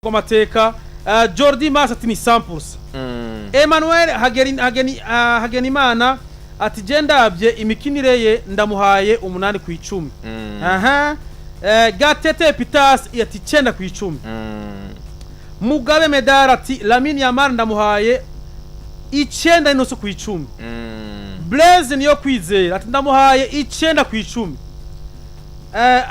Rw'amateka. Jordi Mas ati ni 100%. Emmanuel Hagenimana ati je ndabye imikinire ye ndamuhaye 8 ku 10. Aha, Gatete Pitas ati 9 ku 10. Mugabe Medar ati Lamine Yamal ndamuhaye 9.5 ku 10. Blaise niyo kwizera ati ndamuhaye 9 ku 10.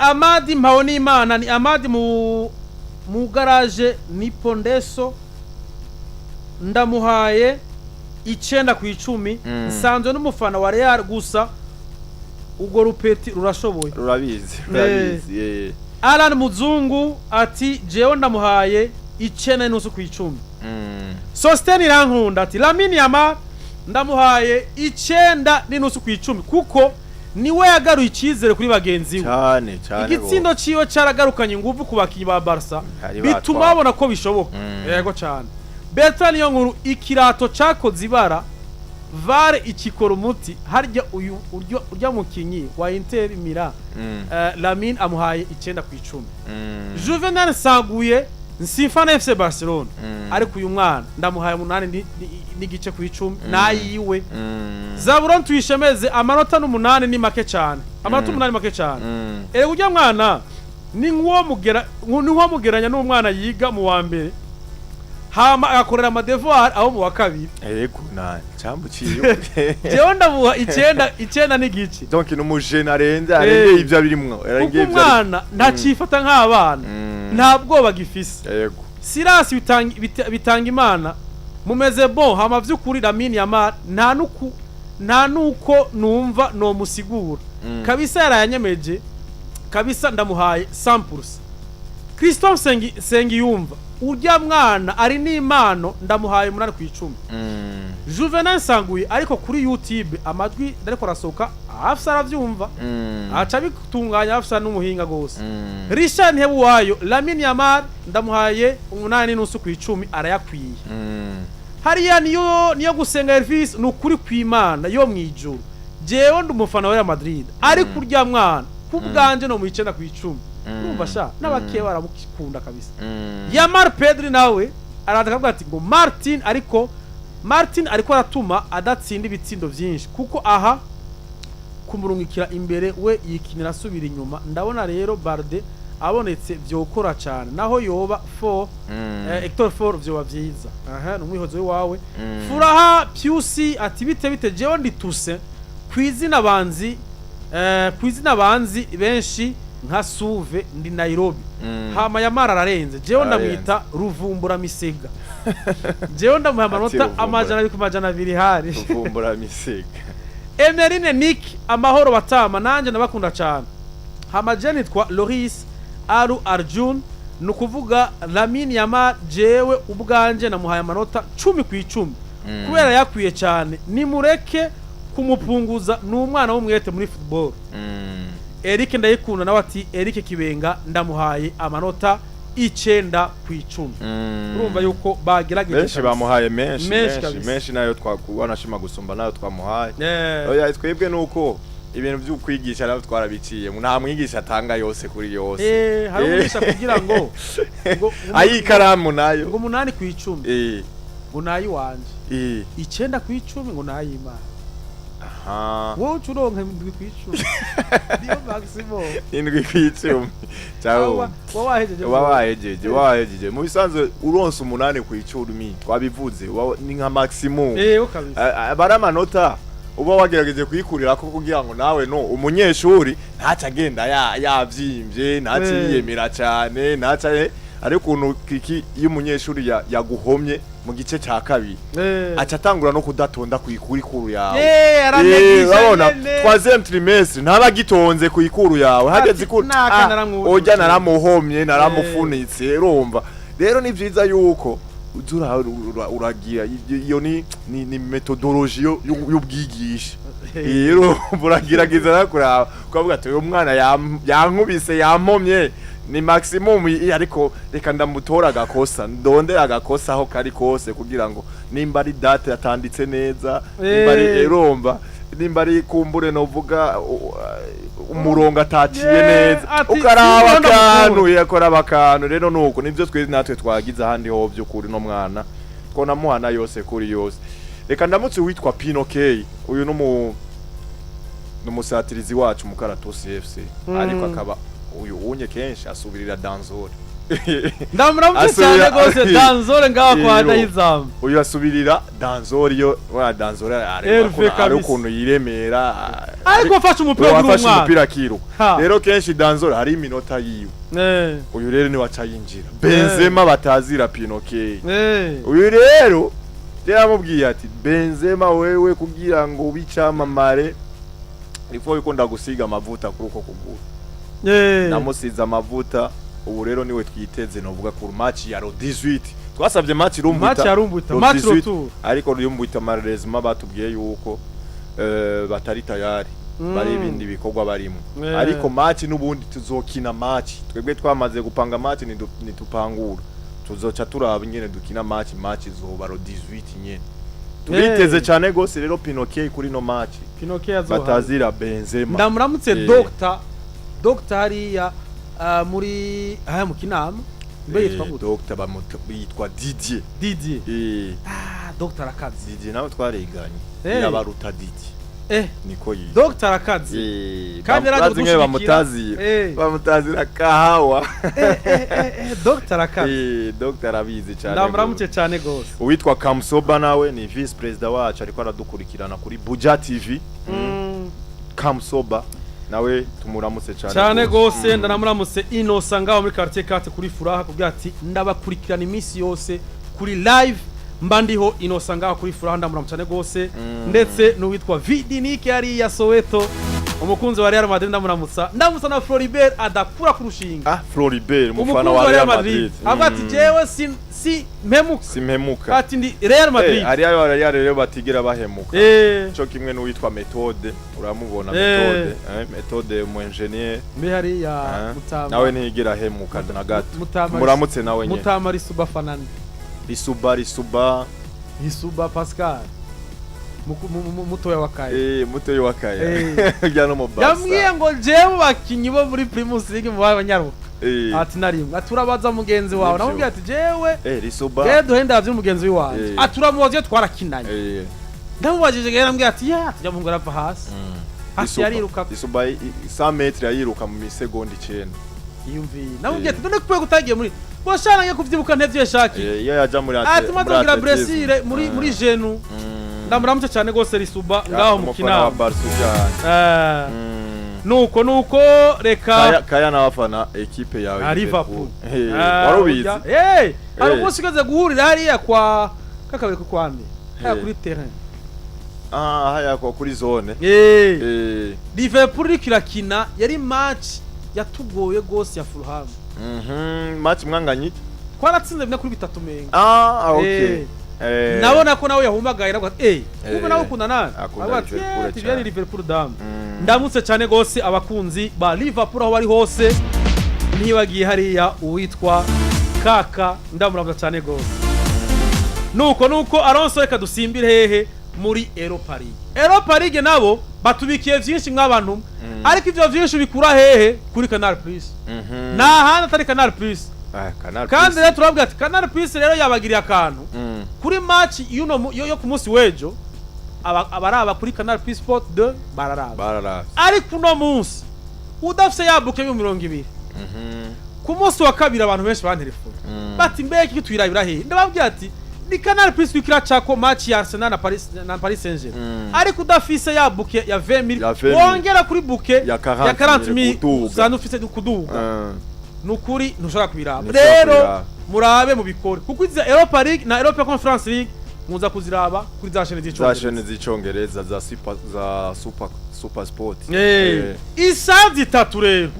Amadi Mpawonimana ni Amadi mu garage ni Pondeso, ndamuhaye 9 ku 10. Nsanzwe n'umufana wa Real, gusa urwo rupeti rurashoboye. Rurabizi, rurabizi, eh. Alan Muzungu ati jewe ndamuhaye 9.5 ku 10. Sostene Irankunda ati Lamine Yamal ndamuhaye 9.5 ku 10 kuko niwe yagaruye icyizere kuri bagenzi we. Cyane cyane. Igitsindo ciwe caragarukanye inguvu ku bakinyi ba Barca, Hari bituma batwawe. babona ko bishoboka. Yego cyane. Bertrand niyo nkuru, ikirato cakoze ibara, VAR ikikora umuti. Harya uyu urya mukinyi wa Inter Milan, Lamine amuhaye 9 ku 10. Juvenal Saguye, nsimfana FC Barcelona, ariko uyu mwana ndamuhaye 8.5 ku 10 nayiwe. Zaburon tuyishemeze, amanota n'umunani ni make cyane, amanota 8 make cyane. Erega ujya mwana ni nk'uwo mugeranya n'umwana yiga mu wa mbere hama agakorera amadevoir aho mu wa kabiri. Ego, na cyambu ciyo. Jewe ndamuha 9, 9.5. Donc ni umujene arenze, arengeye ibyo abirimwo, Kuko arengeye ibyo umwana ntacifata nk'abana, nta bwoba gifise. Sirasi bitanga imana mumeze bon. Hama vy'ukuri Lamine Yamal nta nuko numva nomusigura. Kabisa yarayanyemeje kabisa, ndamuhaye 100%. Christophe Sengiyumva, urya mwana ari n'impano, ndamuhaye 8 ku 10. Juvenal Nsanguye, ariko kuri YouTube amajwi ariko arasohoka, afisa aravyumva, aca abitunganya, afisa n'umuhinga gose. Richard Ntebuwayo, Lamine Yamal ndamuhaye 8.5 ku 10, arayakwiye. Hariya niyo gusenga Elvis, ni ukuri kw'Imana yo mwijuru, jewe ndi umufana wa Real Madrid, ariko urya mwana ku bwanje no mu 9 ku 10. Urumva sha n'abakeye baramukunda kabisa. Yamar Pedri nawe araza akavuga ati ngo Martin, ariko Martin ariko aratuma adatsinda ibitsindo vyinshi kuko aha kumurungikira imbere we yikinira asubira inyuma. Ndabona rero Balde abonetse vyokora cane, naho yoba 4 Hector 4 vyoba vyiza. Aha ni umwihozo wawe. Furaha Piusi ati bite bite, jewe ndi Toussaint kwizina banzi, kwizina banzi benshi nka Suve, ndi Nairobi. Hama Yamara ararenze, jewe Ararenze. ndamwita Ruvumbura Misega, jewe ndamuha Ati amanota Ruvumbura. 200 ku 200 hari. Ruvumbura Misega. Emerine Nick, amahoro batama, nanje ndabakunda cyane. Hama je nitwa Loris Aru Arjun, ni ukuvuga Lamine Yamal jewe ubwanje namuhaye amanota 10 ku 10 kubera yakwiye cyane, nimureke kumupunguza, ni umwana w'umwete muri football. Eric ndayikunda nawe ati Eric Kibenga ndamuhaye amanota 9 ku 10. Urumva yuko bagerageje Benshi kabisa. bamuhaye menshi. Menshi Menshi kabisa. Menshi nayo twakubanashima gusumba nayo twamuhaye. Oya, twebwe nuko ibintu byo kwigisha nabyo twarabiciye, nta mwigisha atanga yose kuri yose. Hari umwigisha kugira ngo Ayikaramu nayo. ngo 8 ku 10 ngo nayiwanje, 9 ku 10 ngo nayimana. Wowe uca uronka 7 ku 10, niyo maximum. 7 ku 10 cyangwa Wa wahejeje. Uba wahejeje, uba wahejeje. Mu bisanzwe uronse 8 ku 10 twabivuze, ni nka maximum. Yego kabisa. Aba ari amanota uba wagerageje kuyikurirako kugira ngo nawe no umunyeshuri ntaca agenda yavyimbye, ntaca yiyemera cyane, ntaca ariko ukuntu kiki iyo umunyeshuri yaguhomye mu gice cya kabiri, aca atangura no kudatonda ku ikuru yawe. Aranegije Urabona nyene. Troisième trimestre ntaba agitonze ku ikuru yawe, hageze ikuru Naka naramwujuje. Ojya naramuhomye, naramufunitse. Urumva rero ni vyiza yuko uza uragira iyo ni méthodologie y'ubwigisha. Rero uragerageza no kuraba ukavuga ati uyu mwana yankubise, yampomye, ni maximum ariko reka ndamutora agakosa, ndondera agakosa aho kari kose kugira ngo nimba ari date yatanditse neza, nimba ari urumva nimba ari kumbure novuga. umurongo ataciye Yeah, neza, ati, ukaraba simbona akantu mukuru. yakoraba akantu. Rero nuko nivyo twe natwe twagize ahandi ho by'ukuri, no mwana twonamuhana yose kuri yose. Reka ndamutse witwa Pino K, uyu numusatirizi wacu mu Karatusi FC, ariko akaba uyu unye kenshi asubirira Danzore. Ndamuramutse cyane rwose Danzore ngaho kwa Dayizamu. Uyu asubirira Danzore, iyo wa Danzore Hervé areba ari kabisa. ukuntu yiremera, Ariko afashe umupira kuri wafashe umwana. umupira akiruka. Ha. Rero kenshi Danzore hari iminota yiwe, uyu rero niwe aca yinjira, Benzema batazira Pino K. Uyu rero yaramubwiye ati: "Benzema, wewe kugira ngo ube icamamare ifo yuko ndagusiga amavuta kuri uko kuguru." Namusize amavuta, ubu rero niwe twiteze novuga ku match ya le 18. Twasabye match Rumbuta, Match ya Rumbuta, le match 18, retour. Ariko Rumbuta malheureusement batubwiye yuko batari tayari, bari ibindi bikorwa barimo. Ariko match n'ubundi tuzokina match, twebwe twamaze gupanga match, nitupangura tuzoca turaba ingene dukina match. Match izoba le 18 nyene, turiteze cyane gose. Rero Pinocchio kuri no match Pinocchio azoha. batazira Benzema. Ndamuramutse. Dr hariya muri haya mu Kinama mbe yitwa gute? Dr yitwa Didier. Didier. Ah, Dr arakazi. Didier nawe twariganye. Yabaruta Didier. Niko yitwa. Dr arakazi. Kandi yaraje Bazi ngene kudushigikira. bamutazira, bamutazira kahawa. Dr arakazi. Dr arabizi cyane. Ndamuramutse cyane gose. Uwitwa Kamsoba nawe ni vice president wacu, ariko aradukurikirana kuri Buja TV. Kamsoba nawe tumuramutse cyane. Cyane gose. Ndanamuramutse Innocent ngaho muri quartier 4 kuri Furaha, kugira ati ndabakurikirana iminsi yose kuri live mba ndiho. Innocent ngaho kuri Furaha, ndamuramutse cyane gose. Ndetse n'uwitwa Vidinike hariya Soweto, umukunzi wa Real Madrid, ndamuramutsa. Ndamutsa na Floribert adakura ku rushinga. Ah, Floribert, umufana umukunzi wa wa Real Madrid, avuga ati jewe si mpemuka. Simpemuka. Ati ndi Real Madrid. Hariya ba Real rero batigira bahemuka. Cyo kimwe n'uwitwa Methode, uramubona? Methode, Methode mu engineer. Mbe hariya Mutama. Nawe ntiyigira ahemuka na gato. Mutama. Muramutse nawe nyene. Mutama Risuba Fanani. Risuba, Risuba. Risuba Pascal. Mutoya wa Kaya. Mutoyi wa Kaya. Ujya no mu Barca. Yambwiye ngo jewe bakinyi bo muri Primus League mu banyaruka. Ati narimwe. Ati urabaza mugenzi wawe. Nivyo. Namubwiye ati jewe Risuba. jewe duhenda vyo mugenzi wanje. Ati uramubaza iyo twarakinanye. Ndamubajije rero, ambwiye ati ya tujya mu ngo arava hasi. Hasi Risuba. yariruka. Risuba 100 mètres yayiruka mu misegonda 9. Yiyumviye. Namubwiye ati none kubera utagiye muri boshana ngiye kuvyibuka ntevyo yashakiye. Iyo yaja muri Ati maze muri kugira athlétisme. blessure muri genou. Ndamuramutse cyane gose Risuba ngaho mu Umufana wa Kinama. Barca ujyanye. Nuko reka Kaya n'abafana ekipe yawe. Ah, Liverpool. Wari ubizi? Hari umunsi ugeze guhurira hariya kwa kakabiri ko kwande hariya kuri terrain. Ah, haya kwa kuri zone. Liverpool iriko irakina, yari match yatugoye gose ya Fulham. Match mwanganye iki? Twaratsinze 4-3 menga. Ah, okay. Nabona ko nawe yahumagaye, nawe ati kumbe nawe ukunda nani? Akunda Avuga ati Liverpool "Eh, cyane." tujyane Liverpool damu. Ndamutse cyane gose abakunzi ba Liverpool aho bari hose, ntibagiye hariya uwitwa Kaka, ndamuramutsa cyane gose. Nuko Alonso, reka dusimbire hehe? Muri Europa League. Europa League nabo batubikiye vyinshi mw'abantu, ariko ivyo vyinshi bikura hehe? Kuri Canal Plus. Nta handi atari Canal Plus. Ah, Canal Kandi Plus. rero turabwira ati Canal Plus rero yabagiriye akantu kuri match y'uno yo ku munsi w'ejo. Abaraba kuri Canal Plus Sport 2 bararaba. Bararavye. Ariko uno munsi udafise ya bouquet 20,000, ku munsi wa kabiri abantu benshi bantelefone bati mbega iki tuyirabira hehe? Ndababwira ati ni Canal Plus iriko iracako match ya Arsenal na Paris Saint-Germain. Ariko udafise ya bouquet ya 20,000, Ya 20,000. wongera kuri bouquet Ya 40,000. ya 40,000 kuduga. usanga ufise kuduga, nukuri ntushobora kubiraba. Ntushobora Rero kubiraba. murabe mubikore, kuko izi Europa League na Europa Conference League muza kuziraba kuri za chaîne Za z'icongereza. chaîne z'icongereza za super, za super, super sport. Isaha 3 rero,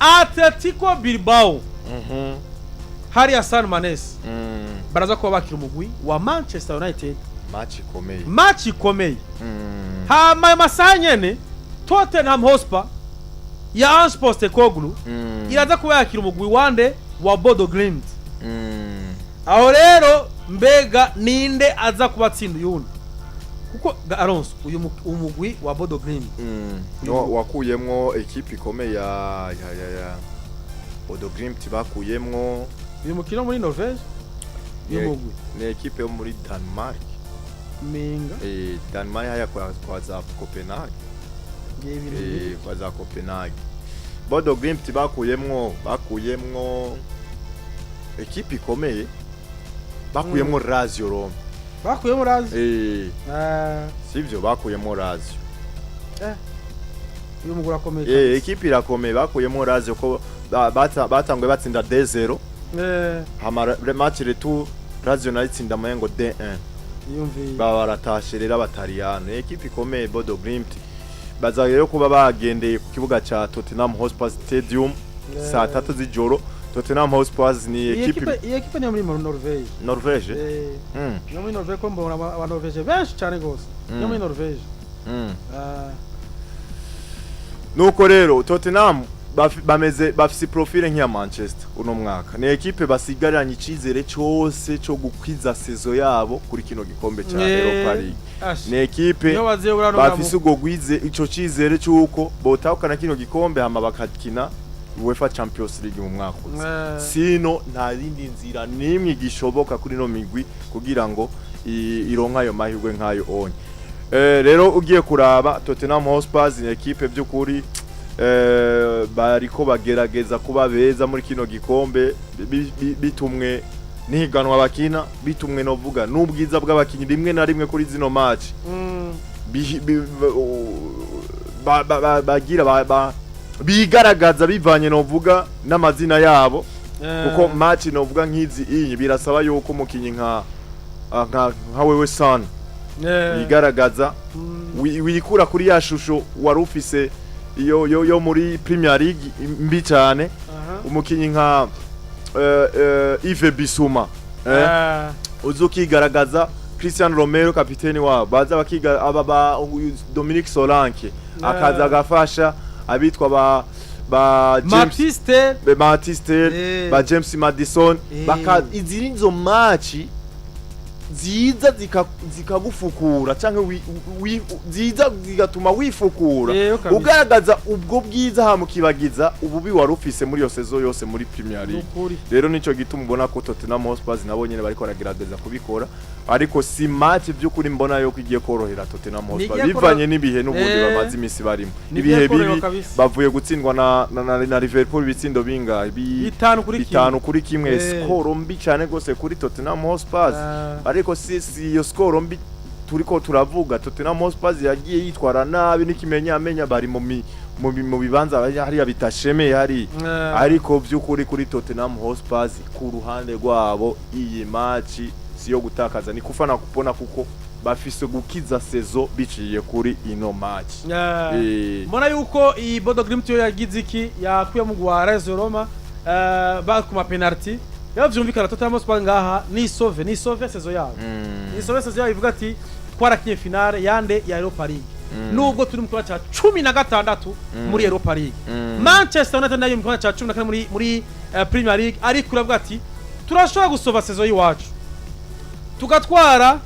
Atletico Bilbao hariya San Mames baraza kuba bakira umugwi wa Manchester United. Match ikomeye. Match ikomeye. Hama ayo masaha nyene, Tottenham Hotspur ya Ange Postecoglou iraza kuba yakira umugwi wande? Wa Bodo Glimt. Aho rero mbega ninde aza kubatsinda uyundi? Kuko Kuko Alonso, uyu umugwi wa Bodo Glimt No, wakuyemwo ekipe ikomeye ya Bodo Glimt bakuyemwo. Uyu mukino muri Norvege, uyu mugwi Ni ekipe yo muri Denmark. Menga. Denmark haya kwa za Copenhagen. Ngiye ibintu Kwa za Copenhagen. Bodo Glimt bakuyemwo ekipe ikomeye, bakuyemwo Lazio Roma. Bakuyemo Lazio. Eh, sivyo, bakuyemwo Lazio. Uyu mugwi urakomeye kabisa. Ekipe irakomeye, bakuyemwo Lazio ko batanguye batsinda 2-0, hama match retour Lazio nayo itsinda amayengo 2-1. Yumviye. Baba baratashe rero abataliyano. Ekipe ikomeye Bodo Glimt, baza rero kuba bagendeye ku kibuga ca Tottenham Hotspur Stadium saa 3 z'ijoro. Tottenham Hotspur ni Iyi ekipe ekipe, iyi ekipe niyo muri Norvege. Norvege. Niyo muri Norvege, ko mbona aba Norvege benshi cyane gose. Niyo muri Norvege. Nuko rero Tottenham bameze bafise profile nk'iya Manchester uno mwaka. Ni ekipe basigaranye icizere cose co gukwiza saison yabo kuri kino gikombe ca Europa League. Ash. Ni ekipe Niyo baziye burano. bafise ubwo gwize ico cizere c'uko botahukana kino gikombe, hama bakakina UEFA Champions League mu mwaka uza. Sino nta yindi nzira n'imwe igishoboka kuri no migwi kugira ngo ironke ayo mahirwe nk'ayo onye. Rero ugiye kuraba Tottenham Hotspur ni ekipe by'ukuri bariko bagerageza kuba beza muri kino gikombe, bitumwe n'ihiganwa bakina, bitumwe novuga n'ubwiza bw'abakinyi rimwe na rimwe kuri zino match bagira bigaragaza bivanye novuga n'amazina yabo, kuko match novuga nk'izi iyi birasaba yuko umukinyi nka wewe Son yigaragaza, wikura kuri ya shusho wari ufise iyo yo muri Premier League mbi cyane. Umukinyi nka Yves Bissouma, uzi ukigaragaza, Christian Romero kapiteni wabo, baza bakiga aba ba uyu Dominic Solanke akaza agafasha abitwa ba James Matiste. Matiste, ba James Madison. Baka izi nizo match ziza zikagufukura canke ziza zigatuma wifukura, kabisa. ugaragaza ubwo bwiza, hama ukibagiza ububi wari ufise muri iyo saison yose muri Premier League. Nukuri. Rero nico gituma ubona ko Tottenham Hotspur nabo nyene bariko baragerageza kubikora, ariko si match by'ukuri mbona yuko igiye korohera Tottenham Hotspur, Ntigiye bivanye n'ibihe n'ubundi bamaze imisi barimo. Ntigiye Ibihe koroherwa bibi. kabisa. Bavuye gutsindwa na Liverpool ibitsindo bingahe? 5-1. 5-1. Score mbi cyane gose kuri Tottenham Hotspur. Ariko si iyo score mbi turiko turavuga. Tottenham Hotspur yagiye yitwara nabi n'ikimenya amenya bari mu bibanza hariya bitashemeye hari. Ariko by'ukuri kuri Tottenham Hotspur ku ruhande rwabo, iyi match si yo gutakaza, ni kufa na kupona, kuko bafise gukiza saison biciye kuri ino match. Mbona yuko iyi Bodo Glimt yo yagize iki, yakuye mu gwa Lazio Roma ba ku ma penalty. Rero vyumvikana Tottenham Hotspur ngaha ni sauve saison yabo. Ni sauve saison yabo, ivuga ati twarakinye finale yande ya Europa League, nubwo turi mu kibanza ca 16 muri Europa League. Manchester United nayo mu kibanza ca 14 muri Premier League, ariko uravuga ati turashobora gusova saison y'iwacu tugatwara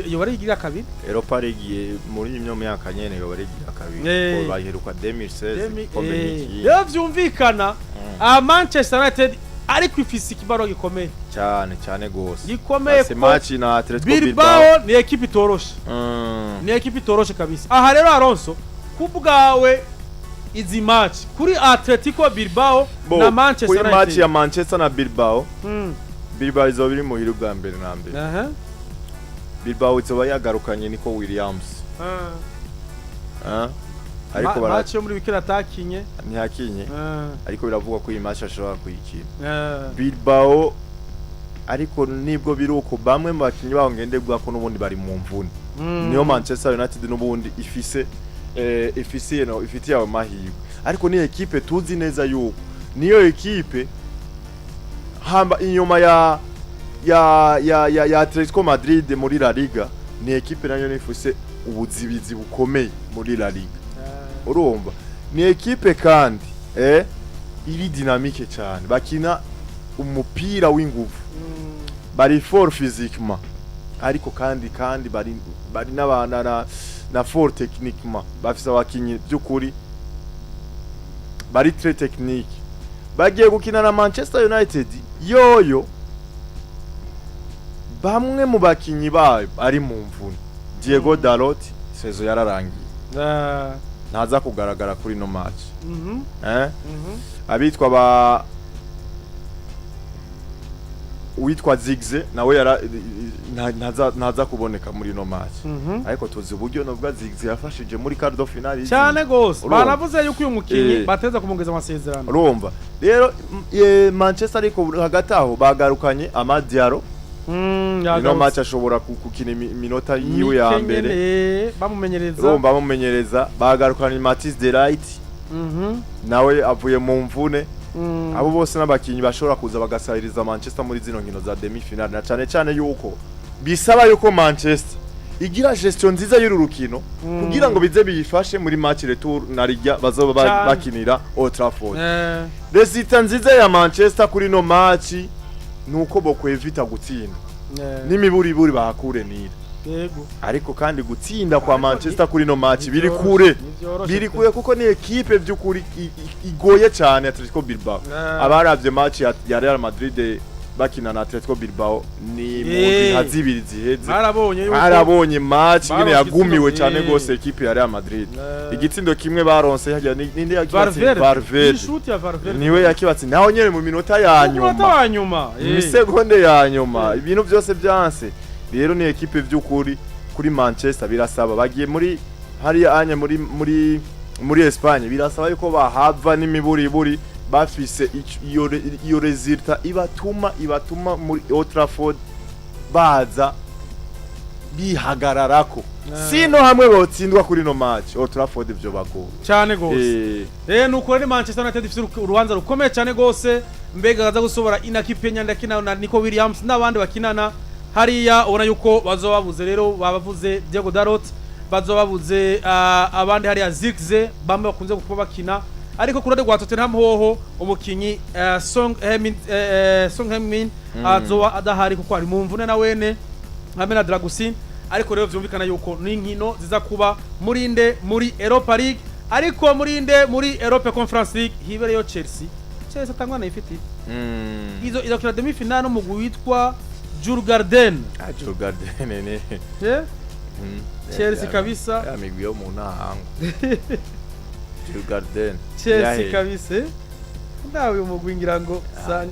yoba ari igira kabiri. Europa League muri imyo myaka nyene yoba ari igira kabiri, ko bayiheruka 2016, igikombe nk'iki. Rero vyumvikana Manchester United ariko ifise ikibazo gikomeye. Cyane cyane gose. Gikomeye, Bafise kuko match na Atletico Bilbao. Bilbao ni ekipe itoroshe. Ni ekipe itoroshe kabisa. Aha rero Alonso, ku bwawe izi match kuri Atletico Bilbao Bo, na Manchester kuri match United? ya Manchester na Bilbao, Bilbao izoba iri muhira ubwa mbere na mbere. Bilbao izoba yagarukanye Nico Williams. Ah? Ariko bara Match yo muri weekend atakinye. Ntiyakinye, ariko biravugwa ko iyi match ashobora kuyikina. Bilbao ariko nibwo biri uko, bamwe mu bakinyi baho ngenderwa ko n'ubundi bari mu mvune. Niyo Manchester United n'ubundi ifise no ifitiye ayo mahirwe, ariko ni ekipe tuzi neza yuko niyo ekipe hamba inyuma ya Atletico Madrid muri La Liga, ni ekipe nayo nifuse ubuzibizi bukomeye muri La Liga. Urumva ni ekipe kandi iri dynamique cyane, bakina umupira w'inguvu, bari fort physiquement. Ariko kandi bari n'abana na fort techniquement, bafise abakinyi by'ukuri bari très technique. Bagiye gukina na Manchester United yoyo bamwe mu bakinyi bayo ari mu mvune. Diego Dalot, saison yararangiye, ntaza kugaragara kuri no match. Eh, abitwa ba uwitwa Zirkzee nawe yara ntaza kuboneka muri no match. Ariko tuzi uburyo nubwo Zirkzee yafashije muri quart de finale. Cyane gose. Urumva? Banavuze yuko uyu mukinyi bateza kumugeza amasezerano. Urumva rero Manchester, ariko hagati aho bagarukanye Amad Diallo. Ino Yagarutse. match ashobora gukina iminota yiwe ya Mike mbere. nyene, bamumenyereza. Urumva bamumenyereza, bagarukanye Matthijs de Ligt, nawe avuye mu mvune. Abo bose n'abakinyi bashobora kuza bagasahiriza Manchester muri zino nkino za demi finale, na cane cane yuko bisaba yuko Manchester igira gestion nziza y'uru rukino kugira ngo bize biyifashe muri match retour na rijya bazoba bakinira Old Trafford. Résultat nziza ya Manchester kuri no match nuko bokwevita gutsinda n'imiburiburi bahakure nira. Ariko kandi gutsinda kwa Ariko Manchester kuri no match biri ntivyoroshe, kure, ntivyoroshe biri pe. kure, kuko ni ekipe by'ukuri igoye cyane, Atletico Bilbao. Abaravye match ya Real Madrid bakina na Atletico Bilbao ni mu nka zibiri ziheze, Barabonye yuko barabonye match nyine baronse yagumiwe igitsindo, cyane gose ekipe ya Real Madrid. Igitsindo kimwe baronse hajya ninde yakibatsinze? Valverde. Valverde. Ishuti ya Valverde. Niwe yakibatsinze naho nyene mu minota ya Ku munota nyuma, wa nyuma. mu isegonde ya nyuma, ibintu byose byanse. Rero ni ekipe by'ukuri kuri Manchester birasaba, bagiye muri hariya anye muri Espagne, birasaba yuko bahava n'imiburiburi bafise iyo résultat ibatuma muri Old Trafford baza bihagararako. Sino hamwe botsindwa kuri no match Old Trafford ivyo bagora. Cyane gose. Nuko rero Manchester United ifite urubanza rukomeye cyane gose. Mbega baza gusobora Inaki Penya ndakina na Nico Williams n'abandi bakinana hariya, ubona yuko bazoba babuze, rero babavuze Diego Dalot, bazoba babuze abandi hariya Zirkzee, bamwe bakunze kuba bakina. Ariko ku ruhande rwa Tottenham hoho umukinyi Song Hemin, Song Hemin azoba adahari kuko ari mu mvune na wene hamwe na Dragusin. Ariko rero vyumvikana yuko n'inkino ziza kuba murinde muri Europa League, ariko murinde muri Europa Conference League hibereyo Chelsea. Chelsea atangwa na ifiti izo izakina demi finale n'umugwi witwa Djurgården. Ah, Djurgården ni Eh? Chelsea kabisa. Ya migwi yo mu ntango, Djurgården. Chelsea Yahe. kabisa, eh? Ndawe umugwi ngira ngo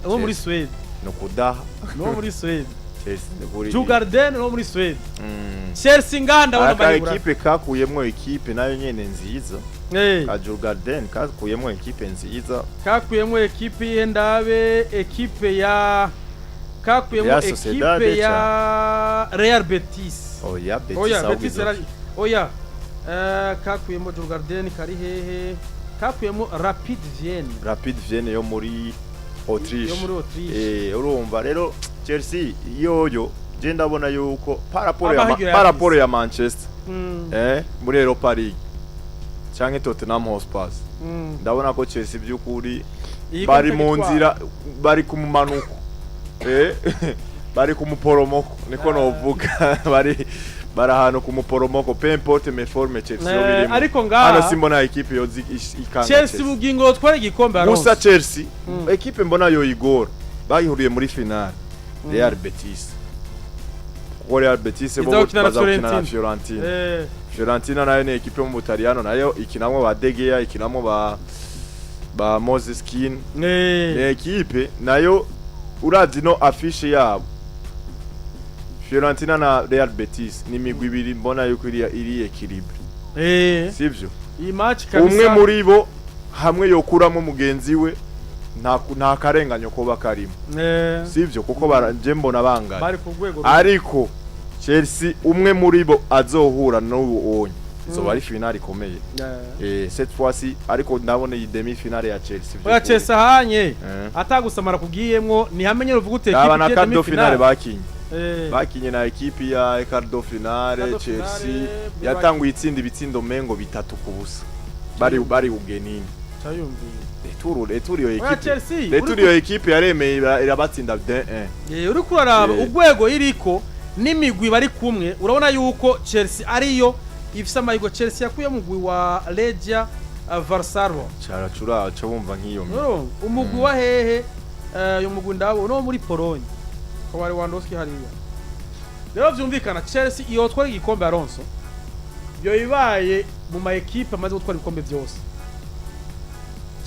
wo muri Chelsea. Sweden. No kudaha. No muri Sweden. Chelsea ni kuri Djurgården no muri Sweden. Chelsea ngaha ndabona Aka bayibura. ekipe kakuyemwo ekipe nayo nyene nziza. Ka Djurgården kakuyemwo ekipe nziza. Kakuyemo ekipe ye, ndabe ekipe ya kakuyemo Real Sociedad. Ekipe ya Real Betis. Oya, Betis Oya, ahubwo Betis izo. Oya, kakuyemo Djurgården kari hehe? Kakuyemo Rapid Vienne. Rapid Vienne yo muri Autriche. Yo muri Autriche. Urumva rero Chelsea yoyo je ndabona yuko par rapport ya Amahirwe par yagize. rapport ya Manchester muri Europa League canke Tottenham Hotspur, ndabona ko Chelsea by'ukuri Iyi bari komite mu itwara. nzira, bari ku mumanuko, bari ku muporomoko, niko novuga, bari ahantu ku muporomoko. Peu importe mes formes Chelsea yo birimo. Ariko ngaha hano simbona ekipe yozi ikanga Chelsea bugingo twara igikombe Gusa aronse. Chelsea, ekipe mbona yoyigora bayihuriye muri finale, Real Betis, kuko Real Betis bo Iza gukina na baza gukina na Fiorentina. Fiorentina. Fiorentina nayo ni ekipe yo mu Butaliyano, nayo ikinamwo ba De Gea, ikinamwo ba Moses Kean. Ni ekipe nayo uravye no affiche yabo, Fiorentina na Real Betis ni imigwi ibiri mbona yuko iri équilibre, sivyo? Iyi match kabisa Umwe muri bo hamwe yokuramo mugenzi we nta karenganyo koba karimo, sivyo? Kuko je mbona bangana. Bari ku rwego rumwe. Ariko Chelsea umwe muri bo azohura n'uwo onye izoba ari finale ikomeye. Cette fois-ci ariko ndabona iyi demi finale ya Chelsea Oya, vy'ukuri. Chelsea ahanye atagusamara kugiyemwo ntihamenye uvuga ute. Aba na ekipe quart de finale bakinye bakinye na ekipe ya quart de finale. Quart de Chelsea finale, yatanguye itsinda ibitsindo mengo 3-0 bari ugenini. Cayumviye. Retour iyo Oya, ekipe, Chelsea retour iyo ekipe yaremeye irabatsinda 2-1. Uriko uraraba urwego iriko. N'imigwi bari kumwe, urabona yuko Chelsea ariyo ifise amahirwe. Chelsea yakuye mugwi wa Legia Varsavia. Caracura ca bumva nk'iyo migwi. Urumva? Umugwi wa hehe? Uyu mugwi ndabo no muri Pologne ko wari Lewandowski hariya. Rero vyumvikana, Chelsea iyo twara igikombe, Alonso, yo ibaye mu ma equipe amaze gutwara ibikombe byose.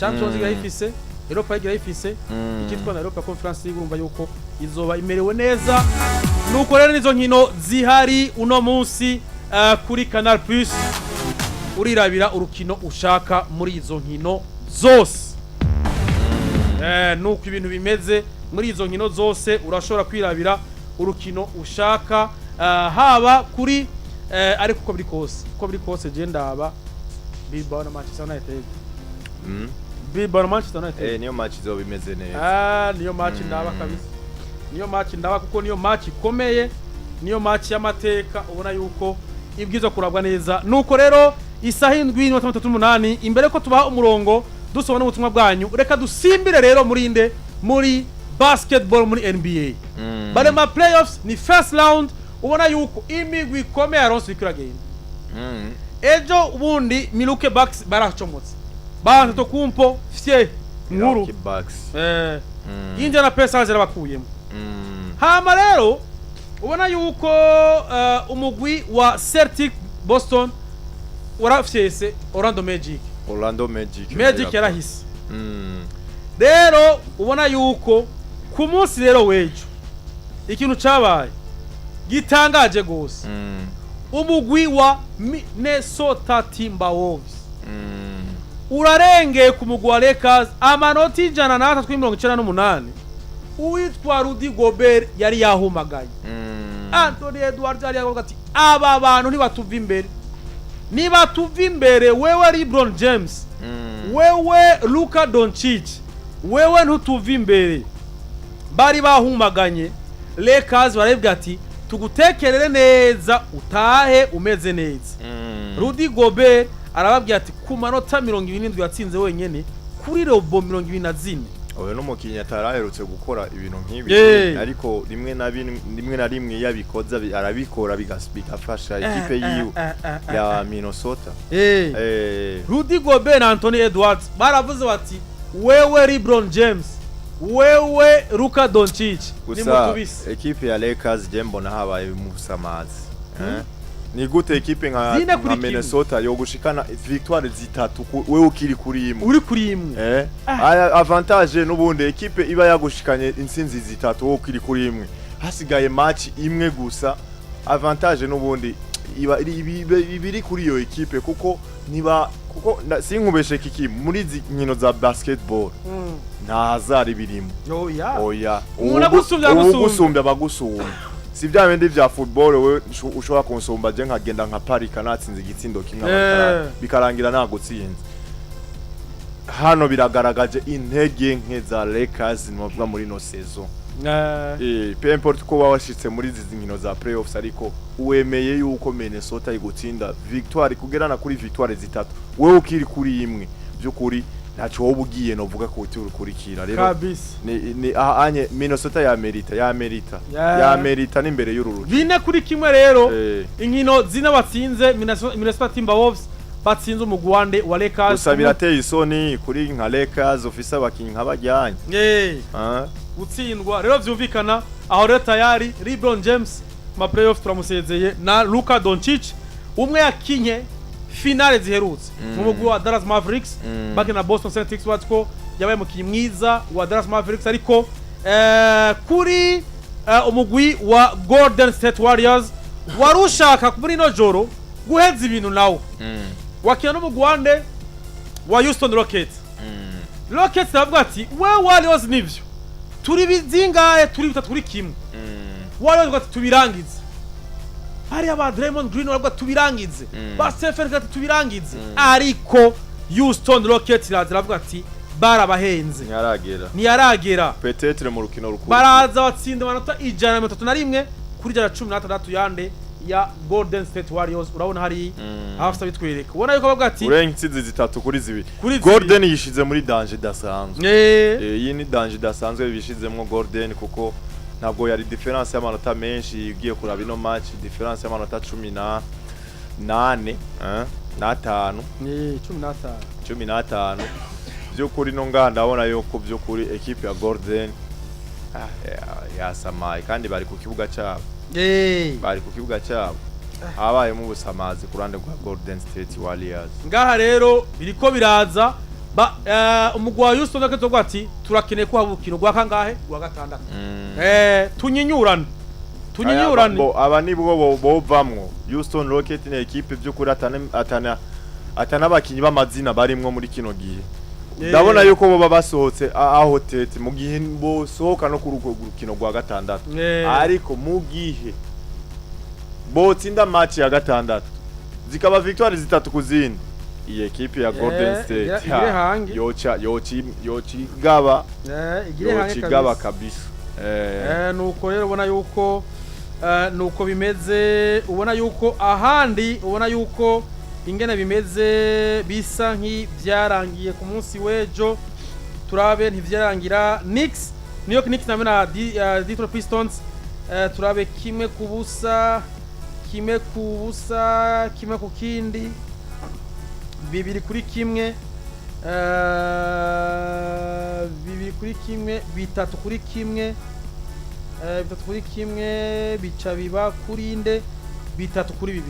Champions League irayifise, Europa League irayifise, ikitwa na Europa Conference League. Urumva yuko izoba imerewe neza. Nuko rero nizo nkino zihari uno munsi kuri Canal Plus. Urirabira urukino ushaka muri izo nkino zose. Nuko ibintu bimeze muri izo nkino zose, urashobora kwirabira urukino ushaka, haba kuri ariko uko biri kose je ndaba Bilbao na Manchester United. Bilbao na Manchester United. Niyo match izoba imeze neza. Ah, niyo match ndaba kabisa, niyo match ndaba kuko niyo match ikomeye, niyo match y'amateka, ubona yuko ibwirizwa kurabwa neza. Nuko rero isaha 7:38, imbere ko tubaha umurongo dusoma n'ubutumwa bwanyu, reka dusimbire rero muri inde, muri basketball, muri NBA. Bari ma playoffs, ni first round. Ubona yuko imigwi ikomeye, Alonso, iriko iragenda. Ejo ubundi Milwaukee Bucks baracomotse ba Antetokounmpo fye nkuru. Milwaukee Bucks. Indiana Pacers yarabakuyemo. Hama rero ubona yuko umugwi wa Celtic Boston warafyese Orlando Magic. Orlando Magic. Magic yarahise. Rero ubona yuko ku munsi rero w'ejo ikintu cabaye gitangaje gose, umugwi wa Minnesota Timberwolves urarengeye ku mugwi wa Lakers amanota 103-98. Uwitwa Rudy Gobert yari yahumagaye. Anthony Edwards yari yavuga ati: "Aba bantu ntibatuva imbere, nibatuva imbere. Wewe LeBron James, wewe Luka Doncic, wewe ntutuva imbere." Bari bahumaganye. Lakers barabibwira ati: "Tugutekerere neza, utahe umeze neza." Rudy Gobert arababwira ati ku manota 27 yatsinze wenyene kuri rebonds 24. Uyu ni umukinnyi ataraherutse gukora ibintu nk'ibi, ariko rimwe na rimwe iyo abikoze arabikora bigafasha ikipe yiwe ya Minnesota. Rudy Gobert na Anthony Edwards baravuze bati: "Wewe LeBron James, wewe Luka Doncic, Gusa nimutubise." ekipe ya Lakers je mbona habaye musamazi, eh? Ni gute ekipe nka, Zine kuri nka kimwe. Minnesota yo gushikana victoire zitatu wewe ukiri kuri imwe? Uri kuri imwe. Aya avantage n'ubundi ekipe iba yagushikanye intsinzi zitatu wowe ukiri kuri imwe, hasigaye match imwe gusa, avantage n'ubundi iba ibiri kuri iyo ekipe, kuko niba kuko sinkubeshe kiki, muri izi nkino za basketball nta hasard birimo. Oya. Oya. Umuntu agusumbya, agusumbya. Ugusumbya abagusumba, si bya bindi vya football, we ushobora kunsumba je nkagenda nkaparika natsinze igitsindo kimwe, bikarangira nagutsinze. Hano biragaragaje intege nke za Lakers novuga muri no saison. Peu importe ko waba washitse muri izi nkino za playoffs, ariko wemeye yuko Minnesota igutsinda victoire kugerana kuri victoire zitatu wewe ukiri kuri imwe, by'ukuri ntacyo wowe ugiye novuga ko ukurikira rero. Ni aha anye Minnesota ya merita ya merita n'imbere y'uru rukino. 4-1 rero. Inkino zine batsinze, Minnesota Timberwolves batsinze umugwi wande? Wa Lakers. Gusa birateye isoni kuri nka Lakers ufise abakinyi nka bajyanye. Ah? Gutsindwa rero vyumvikana aho rero tayari LeBron James ma playoff turamusezeye, na Luka Doncic umwe yakinye finale ziherutse mu mugwi wa Dallas Mavericks, bakina na Boston Celtics, wazi ko yabaye umukinyi mwiza wa Dallas Mavericks. Ariko kuri umugwi wa Golden State Warriors wari ushaka muri ino joro guheza ibintu, nawo wakina n'umugwi wande? Wa Houston Rockets. Rockets aravuga ati: "We Warriors, nivyo turi bizingahe? Turi 3-1." Warriors ati: "Tubirangize." Hariya ba Draymond Green baravuga: "Tubirangize." Ba Stephen Curry ati: "Tubirangize." Ariko Houston Rockets iraza iravuga ati: "Barabahenze." Ntiyaragera. Ntiyaragera. Peut-être mu rukino rukuru. Baraza batsinda amanota 131-116 yande? Ya Golden State Warriors. Urabona hari hafi bitwereka, ubona yuko bavuga ati Urenga intsinzi 3-2. Kuri zibiri. Golden yishize muri danger idasanzwe. Iyi ni danger idasanzwe bishizemwo Golden, kuko Ntabwo yari différence y'amanota menshi. Ugiye kuraba ino match, différence y'amanota 14, eh, n'atanu. Ni 15. 15. By'ukuri no ngaha ndabona yuko by'ukuri ekipe ya Golden yasamaye, kandi bari ku kibuga cyabo. Bari ku kibuga cyabo, habayemo ubusamazi ku ruhande rwa Golden State Warriors. Ngaha rero biriko biraza ba umugwi wa Houston Rockets uvuga ati turakeneye ko haba urukino rwa kangahe? Rwa gatandatu. Tunyinyurane, tunyinyurane. Aba nibwo bovamwo. Houston Rockets ni ekipe by'ukuri atana abakinyi b'amazina barimwo muri kino gihe. Ndabona yuko boba basohotse aho tete mu gihe bosohoka no kuri urwo rukino rwa gatandatu. Ariko mu gihe botsinda match ya gatandatu, zikaba victoire zitatu ku zindi, iyi ekipe ya Golden State igire hange. yoca igaba. Igire hange. Yoca igaba kabisa. Kabisa. Nuko rero ubona yuko nuko bimeze, ubona yuko ahandi, ubona yuko ingene bimeze bisa nk'ibyarangiye ku munsi w'ejo. Turabe ntivyarangira. Knicks, New York Knicks namwe na Detroit Pistons, turabe 1-0, 1-0, 1 ku kindi, 2-1, 2-1, 3-1, 3-1, bica biba kuri nde? 3-2.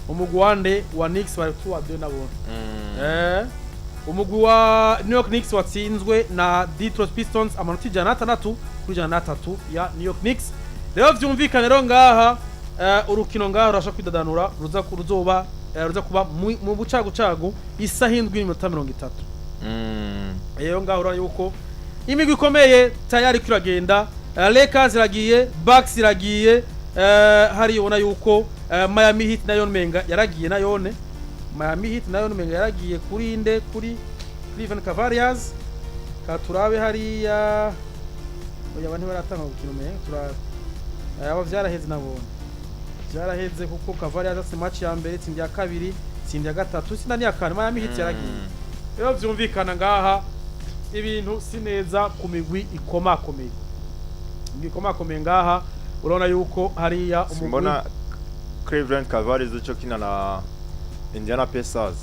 Umugwi wande wa Knicks bari tuwa nabone. Umugwi wa New York Knicks watsinzwe na Detroit Pistons amanota 106-103 ya New York Knicks. Rero vyumvikane rero ngaha urukino ngaha rurasha kwidadanura, ruza ruzoba ruza kuba mu bucagucagu isaha 7:30. Rero ngaho urabona yuko imigwi ikomeye tayari ko iragenda. Lakers iragiye, Bucks iragiye, hari ubona yuko Miami Heat nayo menga yaragiye, nayone Miami Heat nayo menga yaragiye kuri nde? Kuri Cleveland Cavaliers. Ka turabe hariya. Oya, abantu baratanga gukina, umenga turabe. Aba vyaraheze, nabonye vyaraheze, kuko Cavaliers atse match ya mbere, itsinda ya kabiri, itsinda ya gatatu, itsinda n'iya kane. Miami Heat yaragiye. Rero vyumvikana ngaha ibintu si neza ku migwi ikomakomeye. Imigwi ikomakomeye ngaha urabona yuko hariya umugwi Simbona Cleveland Cavaliers ico kina na Indiana Pacers.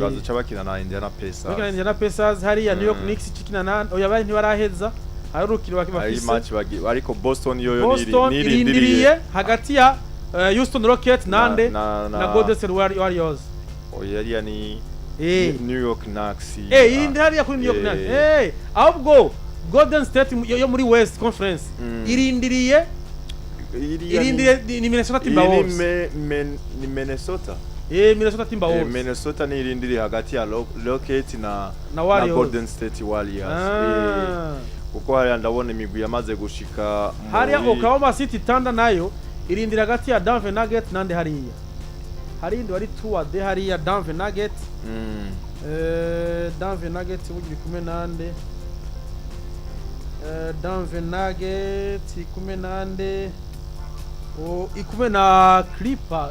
Bazoca bakina na Indiana Pacers. Bakina Indiana Pacers hariya. New York Knicks cikina na, oya, bari ntibaraheza, hari urukino Hari bafise. match bagi, ariko Boston yoyo Boston irindiriye hagati ya Houston Rockets nande? Na Golden State Warriors. Oya, yariya ni New York Knicks. Irindiriye hariya kuri New York Knicks. Ahubwo Golden State yo muri West Conference irindiriye Iriya irindiriye ni Minnesota iyi ni Timberwolves. Ni Minnesota. Minnesota Timberwolves. Minnesota ni irindiriye hagati ya Rockets na na na Warriors. Golden State Warriors. Kuko hariya ndabona imigwi yamaze gushika Hariya Oklahoma City Thunder nayo irindira hagati ya Denver Nuggets nande hariya? Hari indi wari tuwade hariya, Denver Nuggets. Denver Nuggets burya iri kumwe nande? Denver Nuggets iri kumwe nande? Oh, iri kumwe na Clipper.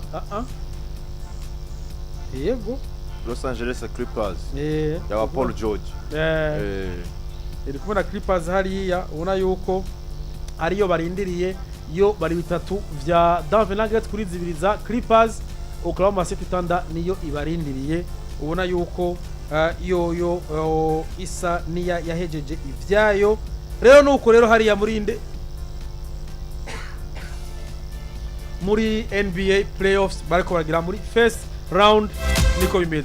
Yego. Los Angeles Clippers yaba Paul George. Iri kumwe na Clippers hariya, ubona yuko ariyo barindiriye. Yo bari bitatu vya Denver Nuggets kuri zibiri za Clippers. Oklahoma City Thunder niyo ibarindiriye, ubona yuko yoyo isa niya yahejeje ivyayo. Rero nuko rero hariya muri inde, muri NBA playoffs bariko baragira muri first round, niko bimeze.